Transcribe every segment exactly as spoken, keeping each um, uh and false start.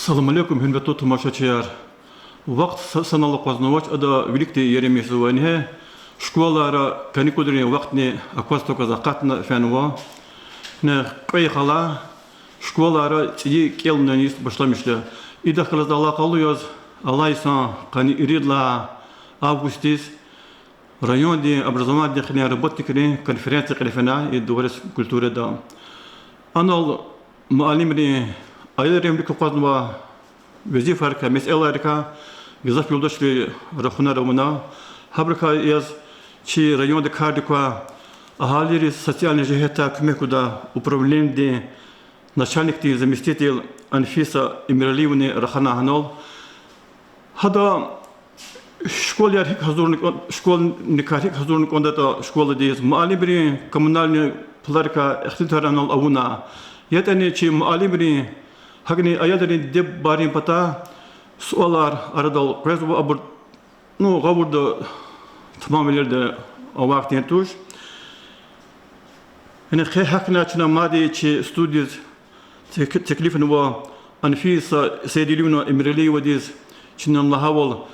Салам алейкум, гьуьрметлу тамашачияр! Вахт са-, санал акъвазнавач, ада виликди еремишзава. Ингье школайра каникулрин вахтни акваз-такваз акъатна фенва. Ингье кьве йикъалай школайра цӀийи кӀелунин йис башламишда. Идахъ галаз алакъалу яз, алай йисан къанни ирид лагьай августдиз райондин образованидин кьилин работникрин конференция кьиле фена и Дворец культурыда. Анал муаллимрин, аялрин вилик акъвазнавай везифайрикай, месэлайрикай гзаф юлдашри рахунар авуна. Гьабурукай яз чи районда кардик квай, агьалийриз социальный жигьетдай куьмек гудай управленидин начальникдин заместитель Анфиса Эмиралиевнани рахана гьанал. Гьада школаяр гьикӀ гьазурна кӀан-, школьникар гьикӀ гьазурна кӀандатӀа школадиз, муаллимрин коммунальный пуларикай ихтилатар анал авуна. ЯтӀани чи муаллимрин, гьакӀни аялрин диде-бубайрин патай суалар арадал къвезва, абур, ну, гъавурда тамамвилелди авай хьтин туш. Яни къе гьахьна чна мад чи студиядиз тек-, теклифнава Анфиса Сейдуллина Эмиралиевадиз, чна лагьайвал,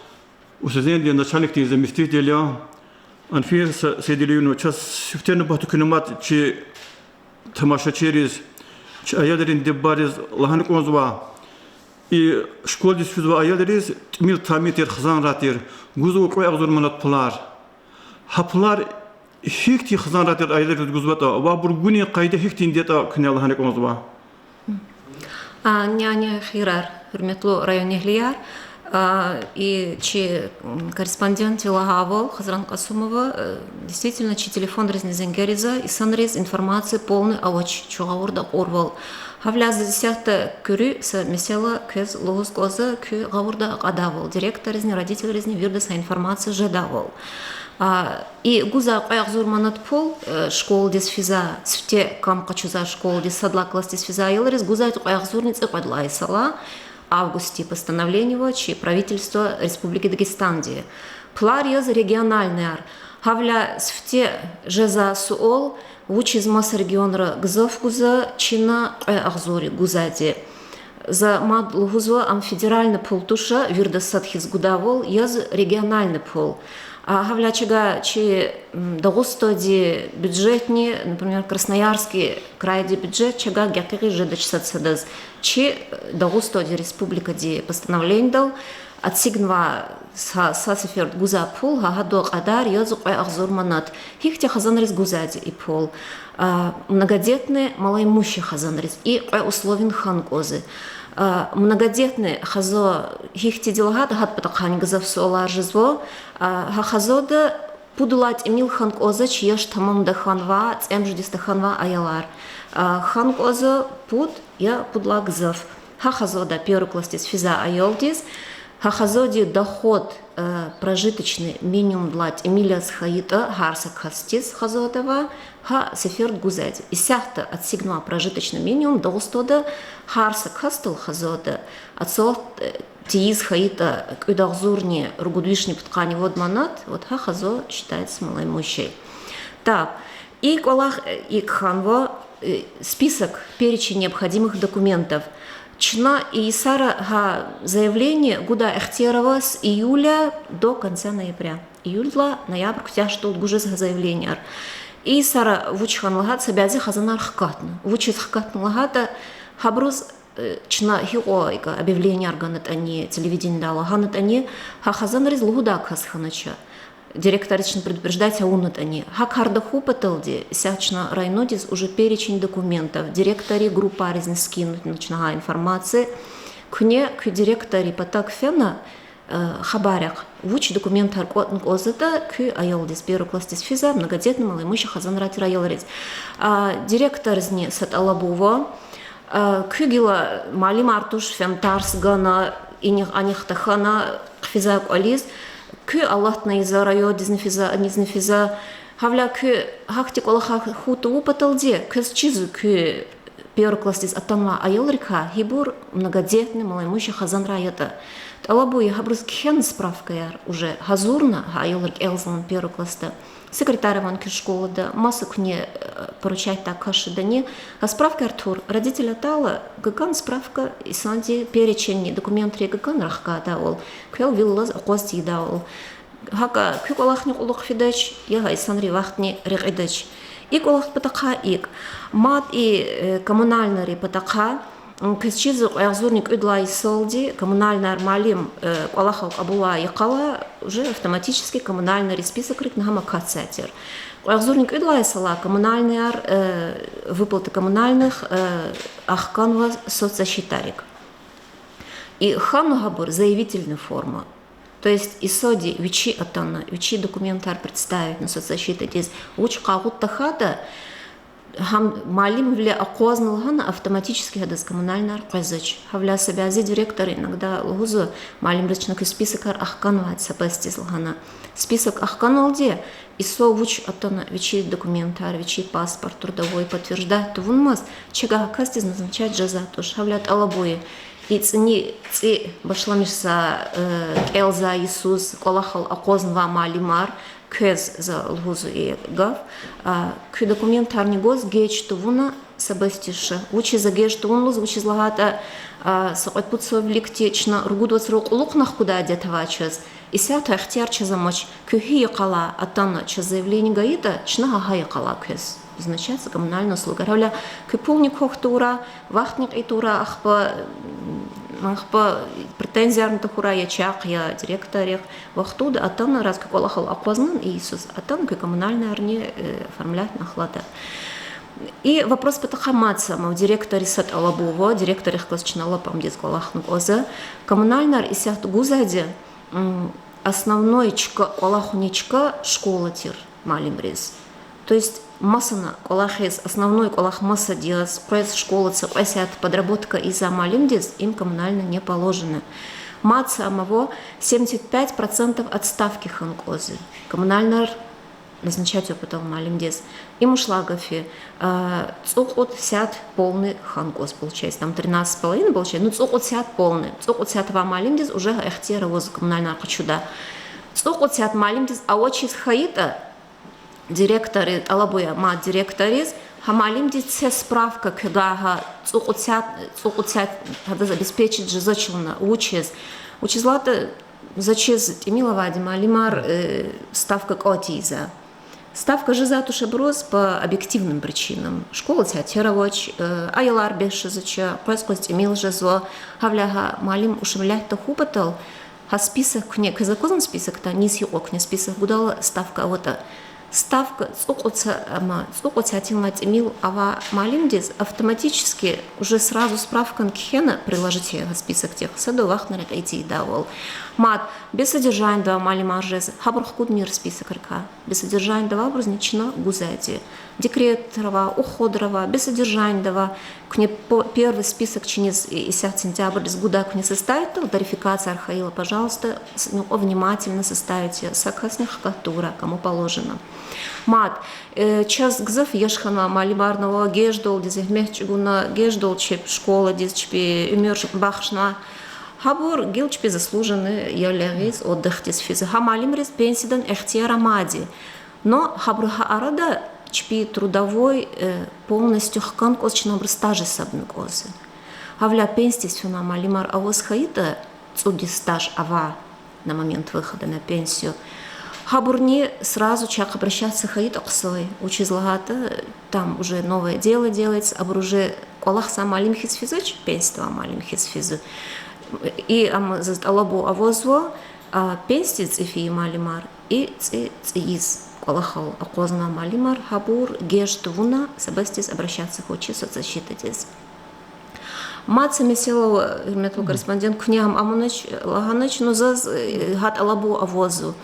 УСЗН-дин начальникдин заместитель я. Анфиса Сейдуллина, чаз сифте нубатда куьне мад чи тамашачийриз, чи аялрин диде-бубайриз лагьана кӀанзава: и школадиз физвай аялриз тӀимил тамир тир, хизанрай тир, гузва кьве агъзур манат пулар. Гьа пулар гьихьтин хизанрай тир аялриз гузватӀа ва абур гунин къайда гьихьтинди ятӀа куьне лагьана кӀанзава. А, няни хийирар, гьуьрметлу районэгьлияр. А, и чи, м, корреспондентди лагьайвал, Хазран Кьасумова, э, действительно, чи телефонризни зенгер ийизва, инсанриз информация полный авач чун гъавурда акьурвал. Гьавиляй заз исятда куьруь са месэла квез лугьуз кӀанзава, куь гъавурда акьадайвал, директорризни, родительризни виридаз гьа информация жедайвал. А, и гузвай кьве агъзур манат пул, э, школадиз физвай сифте кам къачузвай школадиз, сад лагьай классдиз физвай аялриз гузвайди кьве агъзурни цӀикьвед лагьай йисалай августдин постановление ава чи правительства Республики Дагестанди. Пулар яз региональныяр. Гьавиляй сифте жезвай суал, вучиз маса регионра гзаф гузва, чна кьве агъзур гузвайди. За мад лугьузва, ам федеральный пул туш, виридаз сад хьиз гудайвал, яз региональный пул. А, гьавиляй чавай чи, м, Дагъустандин бюджетни, например, Красноярский крайдин бюджет чавай гекъигиз жедач сад-садаз. Чи, э, Дагъустандин Республикадин постановлениедал эцигнава са, са сеферда гузвай пул, гьа, гьадан кьадар яз кьве агъзур манат. Гьихьтин хизанриз гузвайди и пул? А, многодетный, малоимущий хизанриз. И кьве условияни хьана кӀанзава. А, многодетный хизан гьихьтинди лагьайтӀа, гьадан патахъайни гзаф суалар жезва. А, гьа хизанда пуд лагьай тӀимил хьана кӀанзавач яш тамамда хьанвай, цӀемуьжуьд йис тахьанвай аялар. А, хьана кӀанзава пуд я пуд лагьай гзаф. Гьа хизанда первый классдиз физвай аялдиз, гьа хизандин доход, э, прожиточный минимумдилай тӀимил яз хьайитӀа, гьар са касдиз хизанда ава, гьа сеферда гузвайди. Исятда эцигнава прожиточный минимум Дагъустанда гьар са касдал хизанда, а, цал, э, тийиз хьайитӀа кӀуьд агъзурни ругуд вишни пудкъанни вад манат, вот гьа хизан считается малоимущей. Так, и кӀвалах, э, икӀ хьанва, э, список, перечень необходимых документов. Чна и йисара гьа заявление гудай ихтияр ава с июля до конца ноября. Июлдилай ноябрь куьтягь шумуд гуз жез гьа заявленияр. И йисара вуч хьана лагьайтӀа, са бязи хизанар хкатна. Вучиз хкатна лагьайтӀа, гьабуруз, э, чна гьикьван икӀ объявленияр ганатӀани, телевидениедал лагьанатӀани, гьа хизанриз лугьудай кас хьанач. Директорриз чна предупреждать авунатӀани. Гьа кар тахьун паталди, исятда чна районудиз уже перечень документов, директоррин группайризни скинутьна чна гьа информация. Куьне куь директоррин патав фена, э, хабар яхъ, вуч документар кӀватӀна кӀанзаватӀа куь аялдиз, первый классдиз физвай многодетный малоимущий хизанрай тир аялриз. А, директорризни са тӀалаб ава. А, куь гила муаллимар туш фена тарс гана, инихъ-анихъ тахьана хъфизвай кӀвализ. Куьн алатна ийизва, райондизни физва, анизни физва. Гьавиляй куьн гьахьтин кӀвалахар хьун тавун паталди, квез чизва куь первый классдиз атанвай аялрикай гьибур многодетный, малоимущий хизанрай ятӀа. ТӀалабуй гьабуруз кхьена справкаяр уже гьазурна, гьа аялар кӀелзавай первый классда, секретарь авани куь школада, маса куьне поручать авай кас жедани, гьа справкаяр тур, родитель атайла, гакӀан справка, инсанди перечень документрин гакӀан рахкайдайвал, квел вил алаз акъваз тийидайвал. ГьакӀа куь кӀвалахни кьулухъ фидач, я гьа инсанрин вахтни рекьидач. И кӀвалахдин патахъай икӀ. Мад и коммунальныйрин патахъай, квез чизва, кьве агъзурни кӀуьд лагьай йисалди коммунальныйяр муаллим кӀвалахал кьабулай йикъалай уже автоматически коммунальныйрин списокрикни гьам акатзавай тир. Кьве агъзурни кӀуьд лагьай йисалай коммунальныйяр, выплата коммунальных ахканва соцзащитайрик. И хьанва гьабур заявительная форма. То есть инсанди вичи атана, вичин документар представить авуна соцзащитадиз, вуч къагъуд тахьайтӀа, гьам муаллимвиле акъвазна лагьана, автоматически гьадаз коммунальныйяр къвезвач. Гьавиляй са бязи директор иногда лугьузва муаллимриз: чна куь списокар ахканвайди са пасдиз лагьана. Список ахканалди, инсан вуч атана, вичин документар, вичин паспорт, трудовой подтверждать тавунмаз, чавай гьа касдиз назначать жезвайди туш. Гьавиляй тӀалабуй: и цӀини цӀи башламишзавай, кӀелзавай йисуз кӀвалахал акъвазнавай муаллимар, квез за лугьузва и гаф, куь документарни гваз геж тавуна са пасдиз ша. Вучиз за геж тавуна лугьуз, вучиз лагьайтӀа са кьвед-пуд йисалди виликди чна ругуд вацран кьулухъ нахъ кудай адет авай чаз. Исятда ихтияр чаз амач. Куьн гьи йикъалай атана чаз заявление гайитӀа, чна гьа йикъалай квез назначатьзава коммунальный услугаяр. Гьавиляй куь пулни квахь тавурай, вахтни кьил тавурай, ахпа, ахпа претензиярни тахьурай я чахъ, я директоррихъ. Вахтунда атана, раз куь кӀвалахал акъвазнани и йисуз, атана куь коммунальныйярни оформлятьна ахлада. И вопрос патахъай мад са ама директорриз са тӀалабун ава, директоррихъ галаз чна лап амдиз кӀвалахна кӀанзава. Коммунальныйяр исятда гузвайди основной чка, кӀвалахунин чка школа тир муаллимриз. То есть масана кӀвалахиз, основной кӀвалах масад яз, къвез школадиз са кьве сят подработка ийизвай муаллимдиз им коммунальный не положено. Мад са ама ава, семьдесят пять процентов отставки хьана кӀанзава. Коммунальныйяр назначать авун патал муаллимдиз. Им вуч лагьай гаф я, цӀукьуд сят полный хьана кӀанзава, получается, там тринадцать с половиной получается, ну, цӀукьуд сят полный, цӀукьуд сят авай муаллимдиз уже гьа ихтияр авазва коммунальныйяр къачудай. ЦӀукьуд сят муаллимдиз авачиз хьайитӀа, директорри тӀалабуй ама директорриз, гьа муаллимдиз це справка квевай гьа цӀукьуд сят, цӀукьуд сят гьадаз обеспечить жезвач лагьана. Вучиз? Вучиз лагьайтӀа за чиз тӀимил авайди муаллимар ставка кӀватӀ ийизвай. Ставка жезвай туш абуруз по объективным причинам. Школадиз сятер авач, аялар бес жезвач, къвез-къвез тӀимил жезва. Гьавиляй гьа муаллим ушмилят тахьун патал, гьа список куьне, квез аквазва список, та низ гьикьван куьне список гудайла ставка аватӀа. Ставка цӀукьуд са-, ама, цӀукьуд сятинлай тӀимил авай муаллимдиз автоматически уже сразу справкани кхьена, приложить гьа списокдихъ, сада вахтни рекье тийидайвал. Мад бессодержаниедавай муаллимар жез, гьабурухъ гудмир списокрикай. Бессодержаниедавайбурузни чна гузвайди. Декретра авай, уходра авай, бессодержаниеда авай, куьне по-, первый список чиниз и-, исят сентябрдиз гудай куьне составитьдал, тарификацияяр хьайила, пожалуйста, с-, ну, внимательно составить, са касни хкатда тавурай, кому положено. Мад, чаз гзаф яш хьанвай муаллимарни ава, геждалди зегьмет чӀугуна, геждал чпи школадиз чпи уьмуьр бахшнавай. Гьабур гила чпи заслуженный ял ягъиз, отдыхдиз физ. Гьа муаллимриз пенсиядай ихтияр амайди. Но гьабурун гьа арада чпи трудовой полностью хкана кӀанзава, чна абуруз стаж гьисабна кӀанзава. Гьавиляй пенсиядиз фенвай муаллимар аваз хьайитӀа, цӀуд йис стаж авай на момент выхода на пенсию, гьабурни сразу чахъ обращаться хьайитӀа хъсан я, вучиз лагьайтӀа там уже новое дело делается, абур уже кӀвалахзавай муаллим хьиз физвач, пенсиядавай муаллим хьиз физва. И ам заз тӀалабун авазва, пенсиядиз цӀи фейи муаллимар и цӀи, цӀийиз кӀвалахал акъвазнавай муаллимар, гьабур геж тавуна са пасдиз обращаться хьуй чи соцзащитадиз. Мад са месэла, гьуьрметлу корреспондент, куьне гьам амунач, лагьанач, ну заз гьа тӀалабун авазва.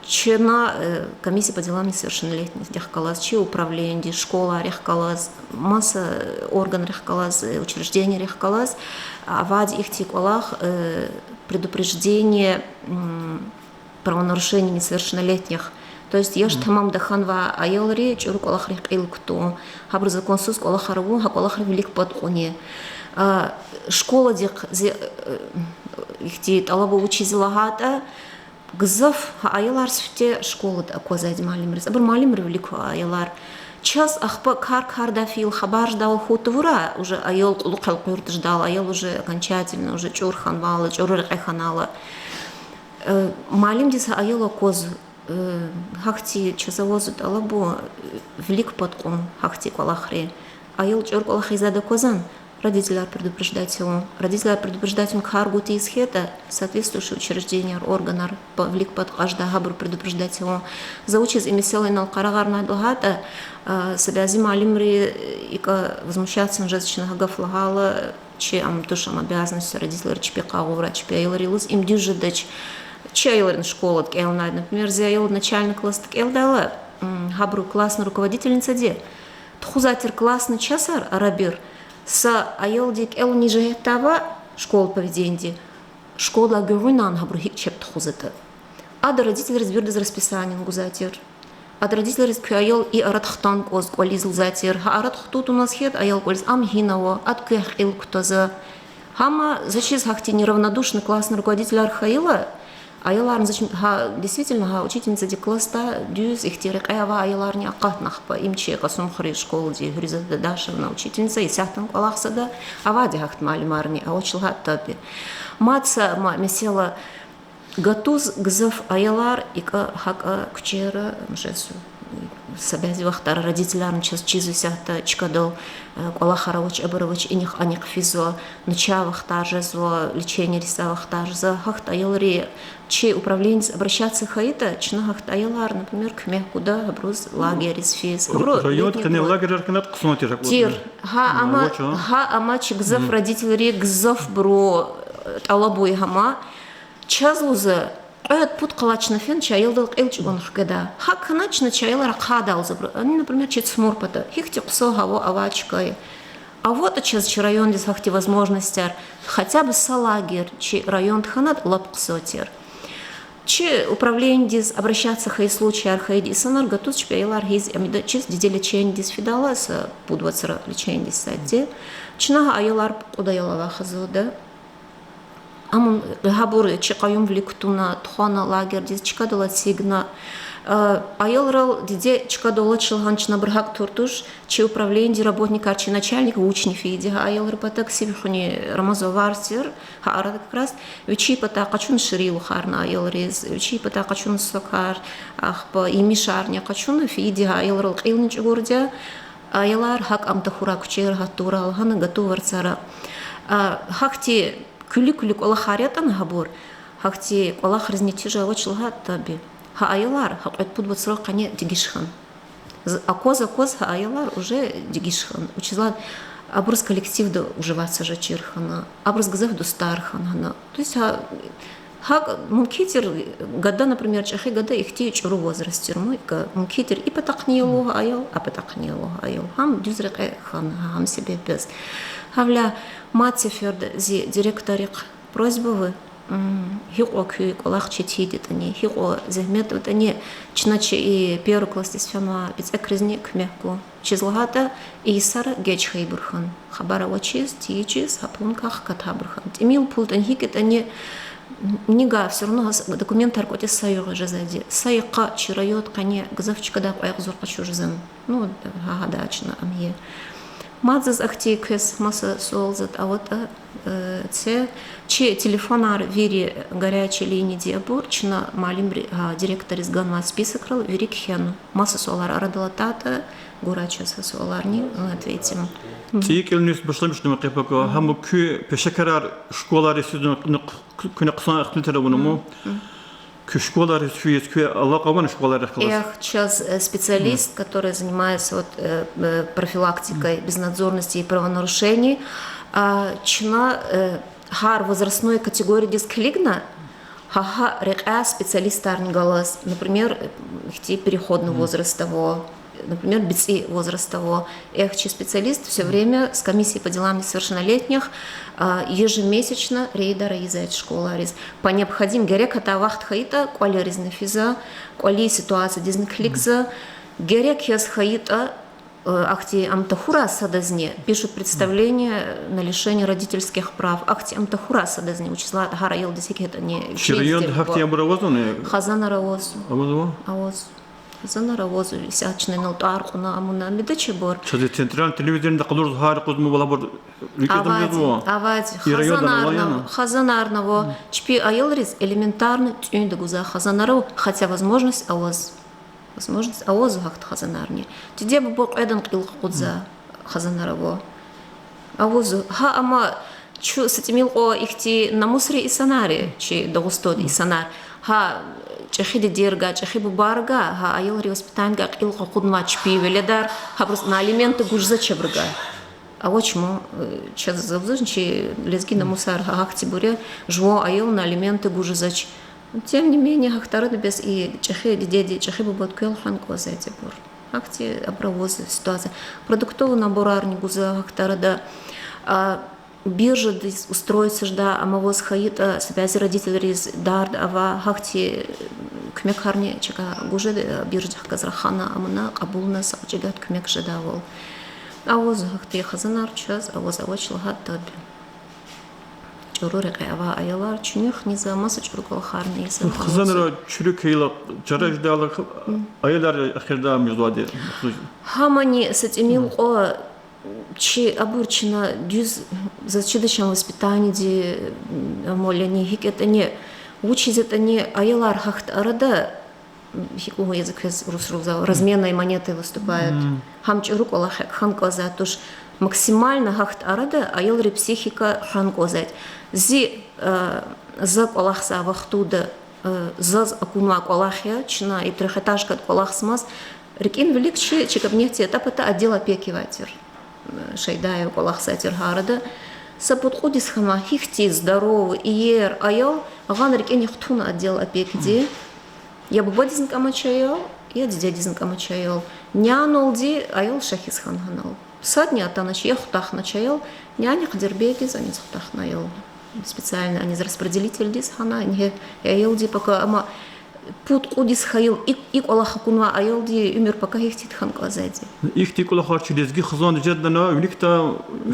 Чна комиссия по делам несовершеннолетних-дихъ галаз, чи управленидихъ, школайрихъ галаз, маса органрихъ галаз, учреждениерихъ галаз авайди ихьтин кӀвалах, предупреждение правонарушений несовершеннолетних. То есть яш тамам тахьанвай аялри чӀуру кӀвалахрихъ кьил кутун, гьабуру законсуз кӀвалахар авун, гьа кӀвалахрин вилик пад кьуни. А, школадихъ зи, э, ихьтин тӀалаба вуч я лагьайтӀа, гзаф гьа аялар сифте школада аквазвайди муаллимриз. Абур муаллимри вилик ква аялар. Чаз ахпа кар-кардай фейила, хабар жедайвал хьун тавурай, уже аял кьулухъ элкъуьртӀа жедайла, аял уже окончательно уже чӀур хьанвайла, чӀуру рекье хьанайла. Э, муаллимдиз гьа аял акваз, э, гьахьтин чаз авазва тӀалабун, э, вилик пад кьун гьахьтин кӀвалахри. Аял чӀуру кӀвалах ийизвайди аквазва, родителар предупреждать авун. Родителар предупреждать авун кар гуз тийиз хьайитӀа, соответствующий учрежденияр, органар, па-, вилик пад кьаждай, гьабур предупреждать авун. За вучиз и месэла инал къарагъарнайди лагьайтӀа, а, са бязи муаллимри, э, икӀа возмущаться жезва чна гьа гаф лагьайла, чи ам туш, ам обязанность родителрин чпи къагъурай, чпи аялрин лугьуз, им дуьз жедач. Чи аялрини школада кӀелнай, например, зи аял начальный классда кӀелдайла, м, гьабуру классный руководительницади тухузвай тир классный часар, арабир, са аялди кӀелунин жигьетдай ваъ, школа поведениеди, школадилай гуьгъуьнай гьабуру гьикӀ чеб тухузватӀа. Ада родительриз виридаз расписаниени гузвай тир. Ада родительриз куь аял и арада хтан кӀваз кӀвализ лугьузвай тир. Гьа арада хтун тавуназ хьайитӀа аял кӀвализ, ам гьинава, ада квехъ кьил кутазва. Гьама заз чиз гьахьтин неравнодушный классный руководительар хьайила, аяларни заз чиз, гьа, действительно, гьа учительницади классда дуьз ихьтин рекье авай аяларни акъатна ахпа. Им чи Кьасумхуьруьн школадин Гьуьрзада Дадашевна учительница, исятдани кӀвалахзава, авайди гьахьтин муаллимарни, авач лагьайтӀа таби. Мад са ма-, месэла, гатуз гзаф аялар икӀа гьакӀа куьчейра жезва. Са бязи вахтара родителарни чаз чизва исятда чкадал, э, кӀвалахар авач, абур авач, инихъ-анихъ физва, начагъ вахтар жезва, лечениериз са вахтар жезва. Гьахьтин аялри чи управлениедиз обращаться хьайитӀа, чна гьахьтин аялар, например, куьмек гуда, гьабуруз лагерьриз физ. Гьабуру летний год. Райондин къене лагерьар хьана хъсан тир гьакӀ. Тир. Гьа ама, гьа ама чи гзаф родительри, гзафбуру, э, тӀалабуй гьама. Чаз лугьузва, кьвед-пуд къалай чна фена чи аялдал кьил чӀугуна хкведа. ГьакӀ хьана чна чи аялар ахъайдай лугьузва абуру. Они, например, чи Цмур пата. Гьихьтин хъсан гьава авай чка я. АватӀа чаз чи райондиз гьахьтин возможностьяр, хотя бы са лагерь чи районда хьанатӀа лап хъсан тир. Чи управлениедиз обращаться хьайи случаяр хьайиди инсанар гатуз чпи аялар гьиз, ам ида чиз диде лечениедиз фидайла, са пуд вацра лечениедиз сад тир. Чна гьа аялар кьуд аял авай хазва ада. Амма гьабур чи къаюмвилик кутуна, тухвана лагерьдиз, чкадал эцигна. Э, аялрал диде чкадал алач лагьана чна абур гьакӀ тур туш, чи управлениедин работникар, чи начальник вучни фейиди гьа аялрин патав, кесиб хуьни Рамазан варз тир, гьа арада как раз вичин патай къачуна ширинлухарни аялриз, вичин патай къачуна сокар, ахпа емишарни къачуна, фейиди гьа аялрал кьилни чӀугурди я, аялар гьакӀ ам тахьурай куьчейра, гьат тавурай лагьана гату варцара. А, гьахьтин куьлуь-куьлуь кӀвалахар ятӀани гьабур, гьахьтин кӀвалахриз нетижа авач лагьайтӀа таби, гьа аялар гьа кьвед-пуд вацра къене дегиш хьана. З-, акваз-акваз гьа аялар уже дегиш хьана. Вучиз лагьайтӀа абуруз коллективда уживаться жеда чир хьана, абуруз гзаф дустар хьана гьана. То есть гьа, гьакӀ мумкин тир, гада, например, чӀехи гада ихьтин чӀуру возраст тир, мумкин тир и патахъни я лугьуз аял, а патахъни я лугьуз аял. Гьам дуьз рекье хьана, гьам себеб яз. Гьавиляй мад сеферда зи директоррихъ просьба ава, гьикьван куь кӀвалах четин ятӀани, гьикьван зегьмет аватӀани, чна чи и первый классдиз фенвай бицӀекризни куьмек гун. Вучиз лагьайтӀа и йисара геж хьайибур хьана. Хабар авачиз, тийижиз, гьа пулункай хкатайбур хьана. ТӀимил пулдин гьикӀ ятӀани, нигай всё равно гьа документар кӀватӀиз са югъ жезвайди. Са йикъа чи районд къене гзаф чкадай кьве агъзур къачуз жезва. Ну, гьа, гьадай чна ам я. Мад заз ахьтин квез маса суал затӀ аватӀа, э, це, чи телефонар вири горячей линияди абур, чна муаллимри, гьа, директорриз ганвай списокрал вири кхьена. Маса суалар арадал атайтӀа, гурай чаз гьа суаларни, мы ответим. ЦӀийи кӀелунивай башламишнава, Къепак, гьам куь пешекарар школайриз физва, куьне хъсан ихтилатар авунва ман. Куь школайриз физ, куь алакъа авани школайрихъ галаз? Эхь, чаз, э, специалист, который занимается вот, э, э, профилактикой безнадзорности и правонарушений. А, чна, э, гьар возрастной категориядиз килигна, гьа, гьа рекьяй специалистарни галаз, например, э, ихьтин переходный возраст ава, например, бицӀи возраст ава. Эхь, чи специалист всё время с комиссией по делам несовершеннолетних, а, ежемесячно рейдар ийизвай школайриз. По необходим-, герек атай вахт хьайитӀа, кӀвалеризни физва, кӀвалин ситуациядизни килигзава, герек яз хьайитӀа, Ахьтин ам тахьурай садазни, пишут представление на лишение родительских прав. Ахьтин ам тахьурай садазни, вучиз лагьайтӀа гьар аялдиз гьикӀ ятӀани Чи районда гьахьтинбур авазвани? Хазанар аваз. Авазва? Аваз. Хазанар аваз, исятда чна инал тӀвар кьуна, амуна, медачебур. Чаз центральный телевидениеда къалурзава, гьар къуз мубалабур рикӀиз Авади, авади. И районда Хазанарна, аваяна? Хазанарна ва чпи аялриз элементарно тӀуьнда гузвай хазанар ава, хотя возможность аваз. Возможность аваз гьахьтин хазанарни. Диде-буба кьведан кьил къакъудзавай хазанар ава. Аваз, гьа, амма чун са тӀимил кьван ихьтин намусрин инсанар я чи Дагъустанда инсанар. Гьа, чӀехи дидейрикай, чӀехи бубайрикай, гьа, аялрин воспитаниедикай кьил къакъуднавай чпин веледар, гьабуруз алименты гуз жезвач абурукай. Авач ман, чаз завзач чи лезги намусар гьа гьахьтинбур я, жуван аялни алименты гуз жезвач. Тем не менее, гьахьтин арада бес и чӀехи дидеди, чӀехи бубади квел хвена кӀанзавайди абур. Гьахьтин абур аваз ситуация. Продуктовый наборарни гузва гьахьтин арада, биржадиз устроиться жедай, амма аваз хьайитӀа, са бязи родительриз дарда авай, гьахьтин куьмекарни чка гуз жеда, биржадихъ галаз рахана, амуна, кьабулна, са гъвечӀи гьахьтин куьмек жедайвал. Аваз гьахьтин хазанар чаз, аваз авач лагьайтӀа, таби. ЧӀуру рекье авай аялар, чуьнуьхни за, маса чӀуру кӀвалахарни за. Хизанра чуьрук хьайила, чара жедайла, аялар эхирдай муьжуьд лагьайди. Гьамани са тӀимил кьван чи абур чна дуьз, заз чидач ам воспитаниеди, амма яни гьикӀ ятӀани, вучиз ятӀани аялар гьахьтин арада, гьикӀ лугьун я за квез рус лугьузва, разменной монетой выступают. Гьам чӀуру кӀвалах я, хвена кӀанзавай туш. Максимально гьахьтин арада аялрин психика хвена кӀанзавайди. Зи, за кӀвалахзавай вахтунда, заз акунвай кӀвалах я, чна и трёхэтажкада кӀвалахзамаз, рикӀин вилик чи, чи кабинетдин этапда отдел опеки авай тир. Шайдаева кӀвалахзавай тир гьа арада. Са пуд-кьуд йис хьанвай гьихьтин здоровый, иер аял, гъана рикӀин яхъ туна отдел опекиди. Я бубадизни кӀамач аял, я дидедизни кӀамач аял. Няналди аял шехьиз хьана гьанал. Садни атанач, я хутахнач аял, нянихъ Дербентдиз аниз хутахна аял. Специально аниз распределительдиз гьана, ингье аялди пака, амма пуд-кьуд йис хьайила и, и кӀвалах акунвай аялдин уьмуьр пака гьихьтинди хьана кӀанзавайди. Ихьтин кӀвалахар чи лезги хизанда жедани, виликдай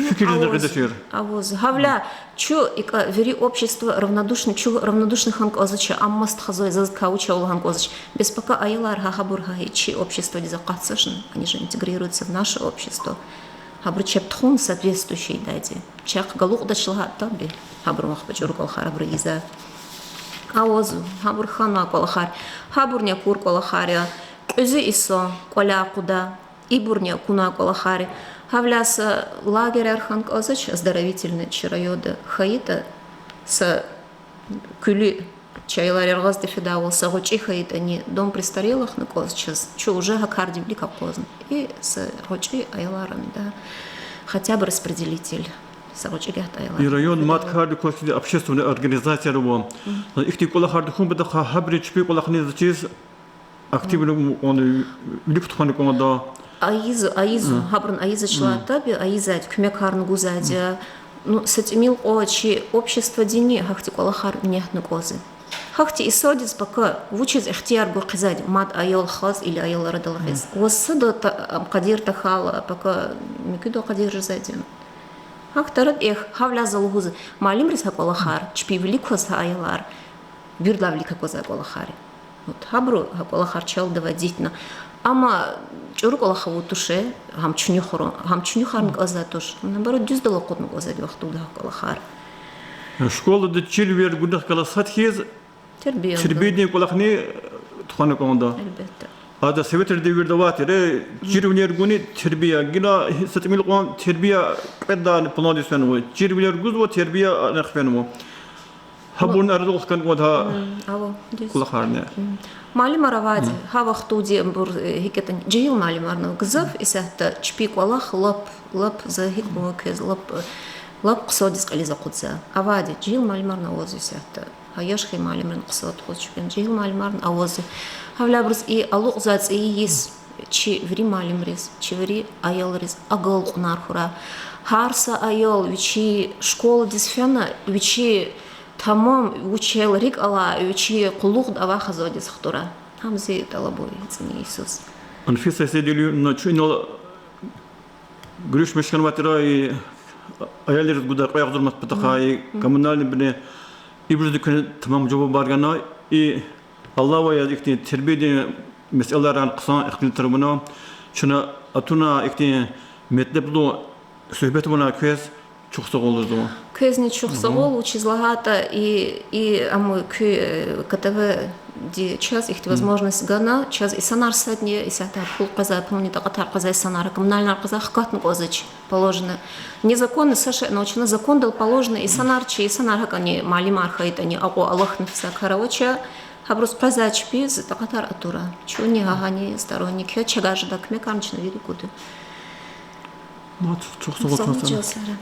фикирзни гъида тир. Аваз. Гьавиляй чун икӀ вири общество равнодушный, чун равнодушный хьана кӀанзавач, ам маса хизан я, зазкай вуч ава лагьана кӀанзавач. Бес пака аялар гьа, гьабур гьа чи обществодиз акъатзавачни, они же интегрируются в наше общество. Гьабуру чеб тухун соответствующий жедайди. Чахъ галукьдач лагьайтӀа, таби, гьабурун вахт чӀуру кӀвалахар, гьабуру ийизвай. Аваз, гьабур хьанвай кӀвалахар, гьабурни акур кӀвалахар я, кьуьзуь йисан кӀваляй акъудай, ибурни акунвай кӀвалахар я. Гьавиляй са лагерьяр хьана кӀанзавач, оздоровительный, чи районда хьайитӀа, са куьлуь, чи аялар яргъаз тефидайвал, са гъвечӀи хьайитӀани, дом престарелыхни кӀанзава чаз, чун уже гьа кардин вилик акъвазна. И са гъвечӀи аялар амида, хотя бы распределитель, са гъвечӀи гагьда аялар. И район мад кардик кваз хьиз общественный организацияр ава. Ихьтин кӀвалахар тухун патахъай гьабуру чпин кӀвалахни заз чиз активно кӀанда, вилик тухвана кӀанда. Ийиз, ийиз, гьабурни ийизвач лагьайтӀа, таби, ийизвайди, куьмекарни гузвайди я. Ну, са тӀимил кьван чи обществодини гьахьтин кӀвалахар негьна кӀанзава. Гьахьтин йисуздиз пака вучиз ихтияр гун хъийизвайди, мад аял хаз или аял арадал гъиз? Ваз сада та-, ам къадир тахьайла, пака муькуьда къадир жезвайди я. Гьахьтин арада, эхь, гьавиляй за лугьуз, муаллимриз гьа кӀвалахар, чпин вилик кваз гьа аялар, виридалай вилик аквазвай кӀвалахар я. Вот, гьабуру гьа кӀвалахар чалдавай дитна. Амма чӀуру кӀвалах авур туш, гьам чуьнуьхарун, гьам чуьнуьхарун кӀанзавай туш. Наоборот, дуьздал акъудун кӀанзавайди вахтунда гьа кӀвалахар. Школада чирвилер гунихъ галаз сад хьиз, тербиядин кӀвалахни тухвана кӀанда. Гьелбетда. Ада советрин девирда авай тир, чирвилер гуни тербия. Гила са тӀимил кьван тербия кьведни пландиз фенва. Чирвилер гузва, тербия анихъ фенва. Гьабурни арадал хкана кӀанда гьа кӀвалахарни. Муаллимар авайди, гьа вахтунди абур, э, гьикӀ ятӀани, жегьил муаллимарни ава. Гзаф исятда чпин кӀвалах лап, лап, за гьикӀ лугьун квез, лап, лап хъсандиз кьилиз акъудзавай. Авайди, жегьил муаллимарни аваз исятда. Гьа яш хьайи муаллимрин хъсан тухуз чпин, жегьил муаллимарни аваз. Гьавиляй абуруз и алукьзавай цӀийи йис чи вири муаллимриз, чи вири аялриз агалкьунар хьурай. Гьар са аял вичи школадиз фена, вичи тамам, вичел рикӀ алай, вичи къуллугъда авай хизандиз хтурай. Гьам зи тӀалабун я цӀийи йисуз. Анфиса Сейдуллина, чун инал Гуьруьш мешканвайтӀа, и аялриз гудай кьве агъзур манат патахъай, и коммунальный бини, ибурузни куьне тамам жавабар гана, и алава яз ихьтин тербиядин месэлайран хъсан ихтилатар авуна, чна атуна ихьтин метлеблу суьгьбет авуна квез, чухсагъул лугьузва. Квезни чухсагъул, вучиз лагьайтӀа и, и ам куь, э, КТВ-ди чаз ихьтин возможность гана, чаз инсанар садни, исятда пул къвезвай, пулунин такьатар къвезвай инсанар, коммунальныйяр къвезвай хкатна кӀанзавач, положено. Незаконно са шейни авач, закондал положено инсанар, чи инсанар гьакӀни муаллимар хьайитӀани, акьван алахьна физ кар авач, гьабуруз къвезвай чпиз такьатар атура. Чунни гьагьани сторонник я, чавай жедай куьмекарни чна вири гуда. Чухсагъул, чухсагъул.